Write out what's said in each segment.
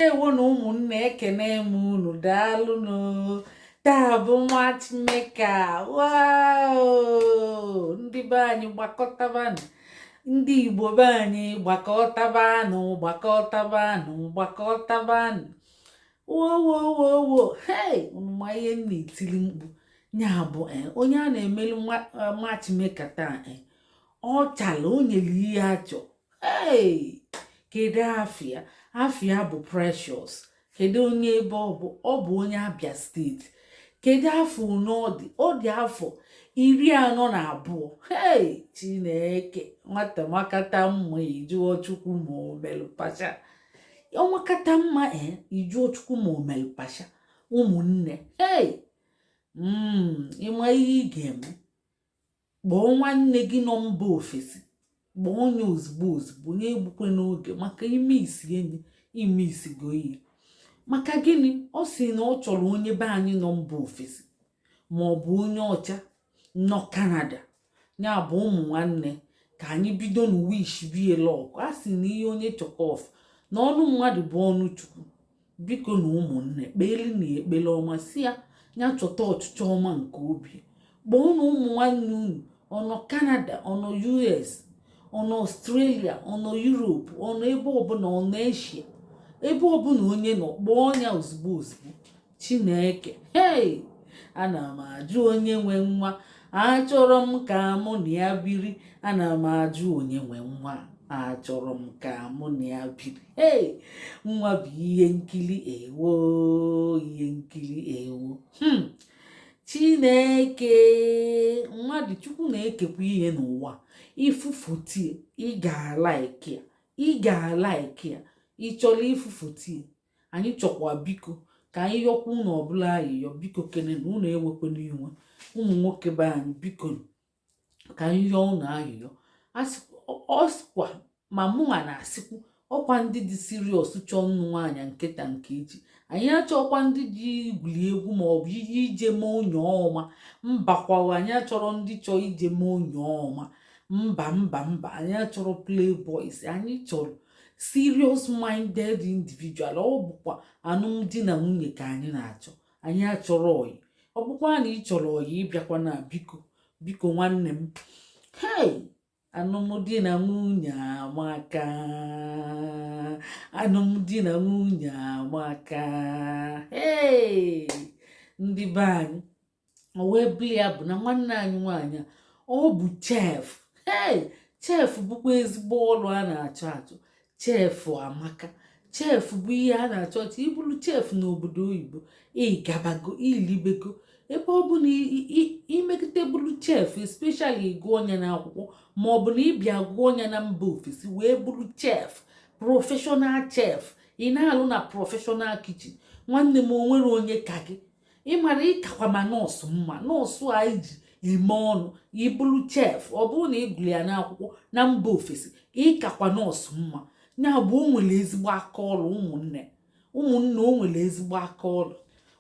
Ndewo na ụmụnne, ekene m unu. Daalụnụ. Taa bụ matchmaker. Wow! Ndị be anyị, gbakọtabanụ. Ndị Igbo be anyị, gbakọtabanụ, gbakọtabanụ, gbakọtabanụ. Wowowowo! Hey, unu ma ihe m na-etili mkpu ya bụ onye a na-emelu matchmaker taa, ọ chala, o nyere ihe achọ. Hey, kedu afịa? Afịa bụ Precious. Kedu onye ebe ọ bụ? Ọ bụ onye Abia Steeti. Kedu afọ one ọ dị? Ọ dị afọ 42. Hey, Chineke! Nwata makata mma, ijụọ Chukwu ma o melụ pasha. Ọmakata mma, ee, ijụọ Chukwu ma o melụ pasha. Ụmụnne, hey, ịma ihe ị ga-eme? Kpọọ nwanne gị nọ mba ofesi, kpọọ onye ozugbo ozugbo, onye egbukwe n'oge, maka ime isi enyi ime isigo ihe. Maka gịnị? Ọ sị na ọ chọrọ onye be anyị nọ mba ofesi, ma ọ bụ onye ọcha nọ Kanada. Ya bụ, ụmụ nwanne, ka anyị bido n'wish bie luck. A sị na ihe onye chọkọf na ọnụ mmadụ bụ ọnụ Chukwu. Biko na ụmụnne, kpeeli na ekpere ọma, si ya ya chọta ọchịchọ ọma nke obi. Kpọọ na ụmụ nwanne unu, ọnọ Canada, ọnọ US, ọnọ Australia, ọnọ Europe, ọnọ ebe ọbụla, ọnọ Asia, ebe ọbụla onye nọ, kpọọ ya ozugbo ozugbo. Chineke! Hey, ana m ajụ onye nwe nwa, achọrọ m ka mụ na ya biri. Ana m ajụ onye nwe nwa, achọrọ m ka mụ na ya biri. Hey, nwa bụ ihe nkiri, ewo, ihe nkiri, ewo. Chineke! Mmadụ, Chukwu na-ekekwa ihe n'ụwa. Ifufutie, ị ga-alike ya, ị ga-alike ya. Ị chọrọ ifufutie? Anyị chọkwa, biko, ka anyị yọkwa unu ọbụla ayịyọ. Biko kene na unu ewekwana iwe. Ụmụ nwoke be anyị, biko, ka anyị yọọ unu ayịyọ. Ọ sịkwa ma mụnwa na-asịkwu ọkwa ndị dị serious chọọ nnụ nwaanyị nkịta nke echi. Anyị achọkwa ndị ji igwuli egwu ma ọ bụ ije mee onye ọma. Mbakwa, anyị achọrọ ndị chọọ ije mee onye ọma. Mba, mba, mba, anyị achọrọ playboys. Anyị chọrọ serious minded individual. Ọ bụkwa alụmdi na nwunye ka anyị na-achọ. Anyị achọrọ ọyị. Ọ bụkwa na ị chọrọ ọyị, ịbịakwa na, biko, biko, nwanne m. Hey, alụmdi na nwunye amaka, alụmdi na nwunye amaka. Hey, ndị be anyị, o wee bụrụ ya bụ na nwanne anyị nwaanyị a, ọ bụ chef. Hey, chef bụkwa ezigbo ọrụ a na-achọ achọ. Chef amaka, chef bụ ihe a na-achọ achọ. Ịbụrụ chef n'obodo oyibo, ịgabago, ilibego. Ebe ọ bụ na imegide bụrụ chef, especially ịgụ ọnya n'akwụkwọ, ma ọ bụ na ịbịa gụọ ọnya na mba ofesi wee bụrụ chef, professional chef, ị na-alụ na professional kitchen, nwanne m, o nwere onye ka gị. Ịmara ịkakwa ma nọọsụ mma, nọọsụ a ji eme ọnụ. Ịbụrụ chef, ọ bụrụ na ị gụrụ ya n'akwụkwọ na mba ofesi, ịkakwa nọọsụ mma. Ya bụ, o nwere ezigbo aka ọrụ. Ụmụnne, ụmụnne, o nwere ezigbo aka ọrụ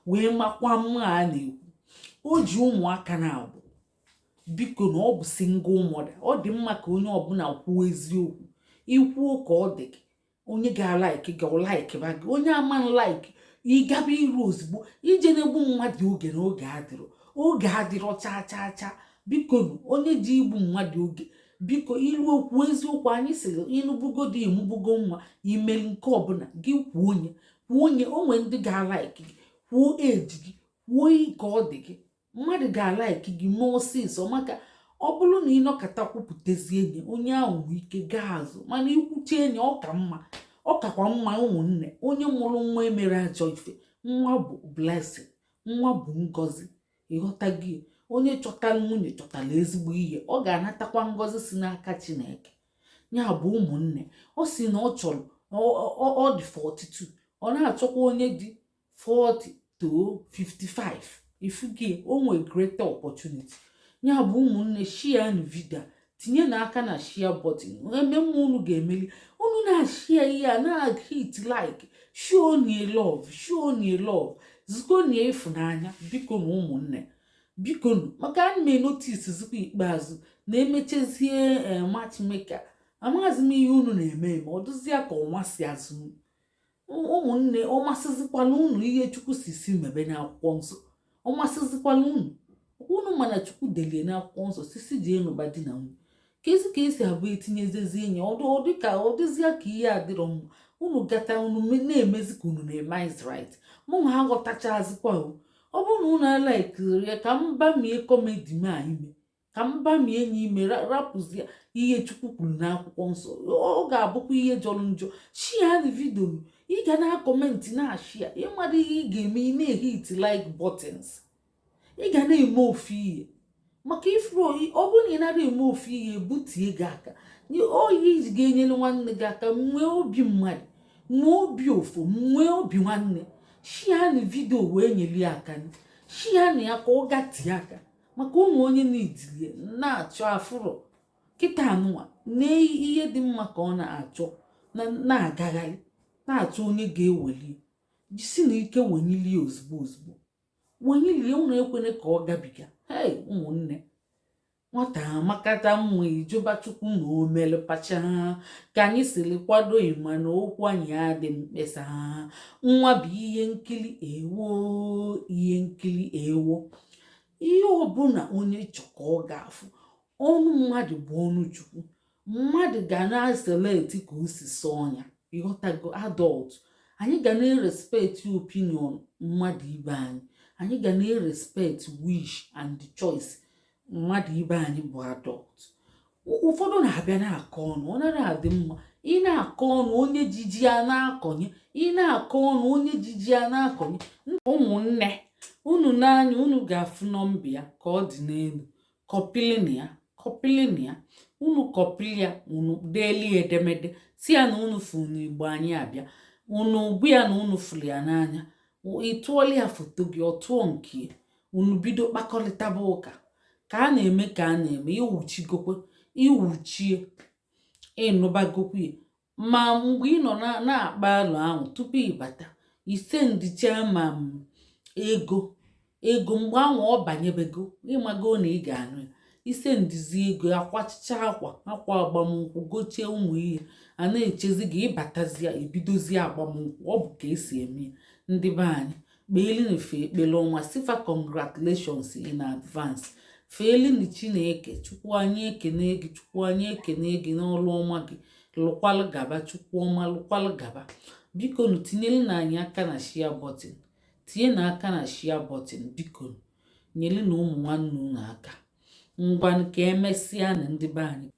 wee makwa mma. A na-ekwu o ji ụmụaka na-abụ. Biko, na ọ bụ single mother. Ọ dị mma ka onye ọbụla kwuo eziokwu. Ikwuo ka ọ dị gị, onye ga-alike gị, ọ likeba gị. Onye ama nlike, ịgaba iru ozugbo. Ije na-egbu mmadụ oge na oge adịrọ, oge adịrọ chaa chaa chaa. Biko nụ, onye ji igbu mmadụ oge, biko, ilu okwu eziokwu. Anyị sịrị ịnụbugodi, ịmụbugo nwa, imeli nke ọbụla gị kwuo. Onye kwuo, onye o nwee ndị ga-alike gị. Kwuo eji gị, kwuo ka ọ dị gị, mmadụ ga-alike gị mee ọsịsọ. Maka ọ bụrụ na ịnọkọta kwupụtazie enyi, onye ahụ nwee ike gaa azụ. Mana ikwuche enyi, ọ ka mma, ọ kakwa mma. Ụmụnne, onye mụrụ nwa emere ajọ ife. Nwa bụ blessing, nwa bụ ngọzi. Ịghọta gị? Onye chọtara nwunye chọtara ezigbo ihe, ọ ga-anatakwa ngọzi si n'aka Chineke. Ya bụ, ụmụnne, ọ sị na ọ chọrọ, ọ dị 42, ọ na-achọkwa onye dị 40 to 55. Ifugie, o nwee greater opportunity. Ya bụ, ụmụnne, share nu video, tinye n'aka na share button. Ememme unu ga-emeli, unu na-ashare ihe a, na-hit like, show nie love, show nie love, zikọ nie ịfụnanya. Biko na ụmụnne, biko nụ, maka ana m enotice zikwa ikpeazụ na emechezie matchmaker, amaghịzi m ihe unu na-eme eme. Ọ dịzịa ka ọnwa si azụ. Ụmụnne, ọ masịzikwala unu ihe Chukwu si mebe n'akwụkwọ nsọ? Ọ masịzikwala unu? Unu mana Chukwu delie n'akwụkwọ nsọ sisi jee nụba di na nwunye. Ka ezi ka esi abụ etinyezezi enyi, ọ dị ka ọ dịzịa ka ihe adịrọ mma. Unu gata, unu na-emezi ka unu na-eme is right. Mụ nwa aghọtachazikwa o. Ọ bụrụ na unu alaikiri ya, ka m bamie comedy m a ime, ka m bamie enyi ime, rapụzie ihe Chukwu kwuru n'akwụkwọ nsọ. Ọ ga-abụkwa ihe jọrọ njọ. Share video, ị ga na comment, na-ashare. Ịmara ihe ị ga-eme, ị na-ehit like buttons, ị ga na-eme ofu ihe maka ifuru. Ọ bụrụ na ị nara eme ofu ihe, ebutie gị aka. Oyi ga-enyere nwanne gị aka. Nwee obi mmadụ, nwee obi ofo, nwee obi nwanne. Share video wee nyere ya aka. Share na ya ka ọ gatie aka, maka ụmụ onye na-idilie na-achọ afụrọ kịta anụnwa na ihe dị mma ka ọ na-achọ, na-agagharị na-achọ onye ga-eweli. Jisi na ike wenyilie ozugbo ozugbo, wenyilie. Unu ekwene ka ọ gabiga. Hei, ụmụnne, nwata amakata mma. Ijoba Chukwu na o mere pacha ka anyị siri kwado. Ịma na okwu anyị adị mkpesa. Nwa bụ ihe nkiri, ewo, ihe nkiri, ewo. Ihe ọbụla onye chọ ka ọ ga-afụ. Ọnụ mmadụ bụ ọnụ Chukwu. Mmadụ ga na-aselect ka o si sọọ ya. Ịghọtago? Adult, anyị ga na-erespect opinion mmadụ ibe anyị. Anyị ga na-erespect wish and choice mmadụ ibe anyị bụ adult. Ụfọdụ na-abịa na-akọ ọnụ, ọ nara adị mma. Ị na-akọ ọnụ, onye jiji a na-akọnye. Ị na-akọ ọnụ, onye jiji a na-akọnye. Ụmụnne, unu n'anya, unu ga-afụ nọmba ya ka ọ dị n'elu. Kọpilin ya, kọpilin ya. Unu kọpili ya, unu deeli edemede si ya na unu fụ n'Igbo anyị abịa. Unu gwa ya na unu fụrụ ya n'anya. Ị tụọla ya foto gị, ọ tụọ nke ya. Unu bido kpakọrịtaba ụka ka a na-eme, ka a na-eme. Iwuchigokwe, iwuchie, ịnụbagokwe. Ma mgbe ị nọ na-akpa alụ ahụ, tupu ịbata ise ndicha ma ego ego, mgbe ahụ ọ banyebego, ịmago na ị ga-anụ ya. Ise ndizi ego, akwachicha akwa, akwa agbamnkwụ, gochie ụmụ ihe a na-echezi gị. Ịbatazie, ebidozie agbamnkwụ. Ọ bụ ka esi eme ya. Ndị be anyị, kpeelinu ekpere ọnwa, sifa congratulations in advance. Feelinu Chineke. Chukwu, anyị ekene gị. Chukwu, anyị ekene gị n'ọrụ ọma gị. Lụkwalụ gaba, Chukwu ọma, lụkwalụ gaba. Biko nu, tinyelu na anyị aka na share button. Tinye na aka na share button, biko. Nyelu na ụmụ nwanne unu aka. Ngwanụ, ka emesịa na ndị be anyị.